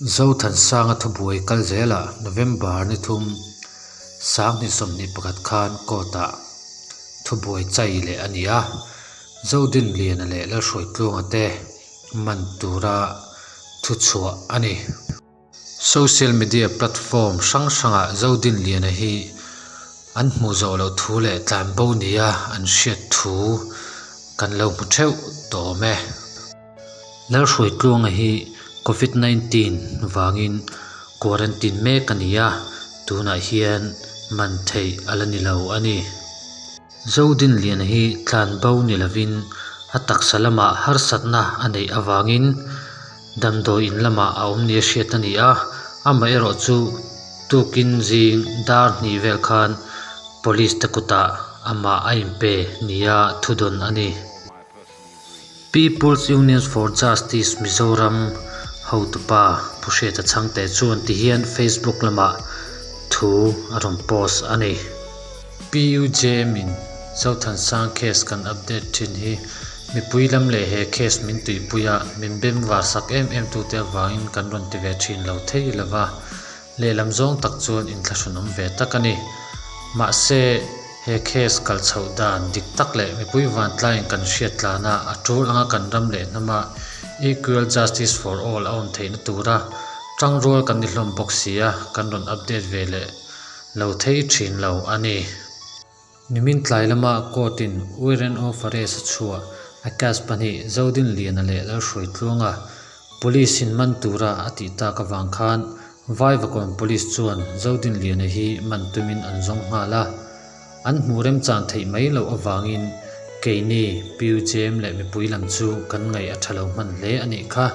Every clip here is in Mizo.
Zothansanga thubuai kal zelah November ni thum 2021 khan court-ah thubuai chai leh a ni a, Zodinliana leh Lalhruaitluanga te man tura thuchhuah a ni. Social media platform hrang hrangah Zodinliana hi an hmuh zawh loh thu leh tlanbo nia an hriat thu kan lo hmu theuh tawh awm e. Lalhruaitluanga hi Covid 19 vangin quarantine mek a ni a, tunah hian man theih a la ni lo a ni. Zodinliana hi tlanbo ni lovin a taksa lamah harsatna a neih avangin damdawi in lamah a awm nia hriat a ni a, amaherawhchu tukin zing dar hnih vel khan police te kutah amah a inpe nia thudawn a ni. People's Union for Justice Mizoram hotupa Pu Hriata Chhangte chuan tihian Facebook lamah thu a rawn post a ni. PUJM in Zothansang case kan update thin hi mipui lam leh he case min tuipui a, min bem var sak em em tute avangin kan rawn ti ve thin lo thei lova. Lehlam zawng tak chuan inthlahrunawm ve tak a ni. Mahse, he case kal chhoh dan dik tak leh mipui vantlaiin kan hriat tlana a tul anga kan ram leh hnama Equal Justice for All a awm theihna tura tangrual kan ni hlawm bawk si a, kan rawn update ve leh lo thei thin lo a ni. Nimin tlai lama court-in Uiren of Arrest a chhuah a case pahnih Zodinliana leh Lalhruaitluanga Police-in man tura a tih tak avang khan Vaivakawn Police chuan Zodinliana hi man tumin an zawng nghal a. An hmuh remchan theih mai loh avangin keini PUJM leh mipui lam chu kan ngaih a tha lo hman hle a nih kha.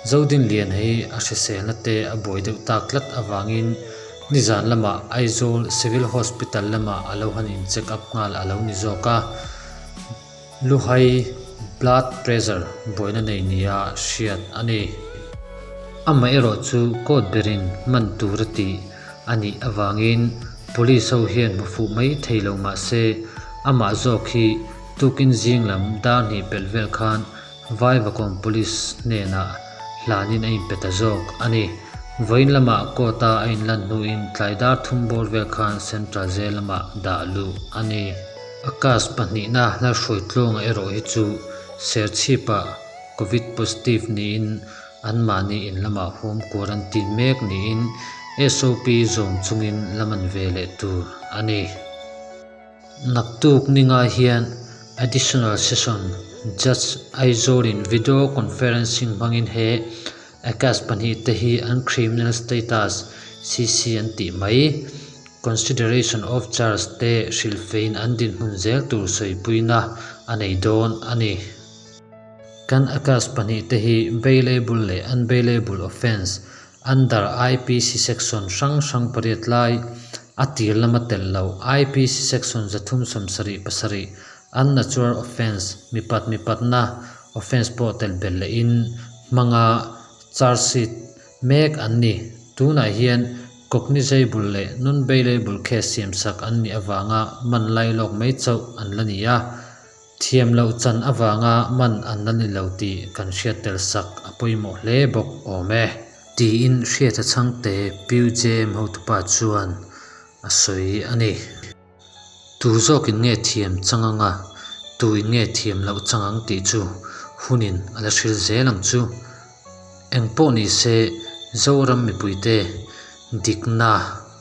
Zodinliana hi a hriselna te a buai deuh tak tlat avangin Nizan lamah Aizawl Civil Hospital lamah a lo han in check up nghal a lo ni zawk a, luhai blood pressure buaina nei nia hriat a ni. Amaherawh chu court berin hman tur a tih a nih avangin police ho hian hmu fuh mai thei lo mah se amah zawk hi tukin zing lam dar hnih pelh vel khan Vaivakawn Police hnenah hlanin a inpe ta zawk a ni. Vawiin lamah court-a a inlan hnuin tlai dar thum bawr vel khan Central Jail lamah dah luh a ni. A case pahnihna Lalhruaitluanga erawh hi chu Serchhip-ah Covid positive niin anmahni in lamah home quarantine mek niin SOP zawm chungin la man ve leh tur a ni. Naktuk ninga hian Additional Session Judge Aizawl-in Video Conferencing hmangin he Accused pahnihte hi an Criminal Status, CC an tih mai, Consideration of Charge te hrilhfeiin an dinhmun zel tur sawipuina a nei dawn a ni. Kan Accused pahnihte hi bailable leh unbailable offence Under IPC Section hrang hrang pariat lai a tir lama telh loh IPC Section 377 Unnatural Offence, mipat mipatna offence pawh telh belh lehin hmanga charge sheet mek an ni. Tunah hian cognizable leh non-bailable case siamsak an nih avanga man lailawk mai chauh an la ni a. Thiam loh chan avanga man an la ni lo tih kan hriat tel sak a pawimawh hle bawk awm e. Tiin Hriata Chhangte PUJM hotupa chuan a sawi a ni. Tu zawkin nge thiam chang anga, tu in nge thiam loh chang ang tih chu hunin a la hril zel ang chu. Engpawh ni se Zoram mipuite dikna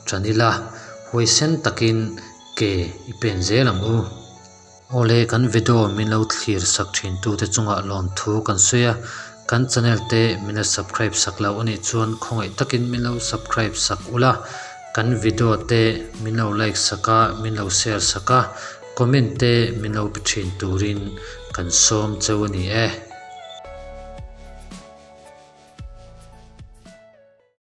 tan ila huaisen takin ke i pen zel ang u. Awle kan video min lo thlir sak thin tu te chungah lawmthu kan sawi a, kan channel te min la subscribe sak lo anih chuan khawngaih takin min lo subscribe sak ula, kan video te min lo like sak a, min lo share sak a, comment te min lo pe thin turin kan sawm cheu a ni e.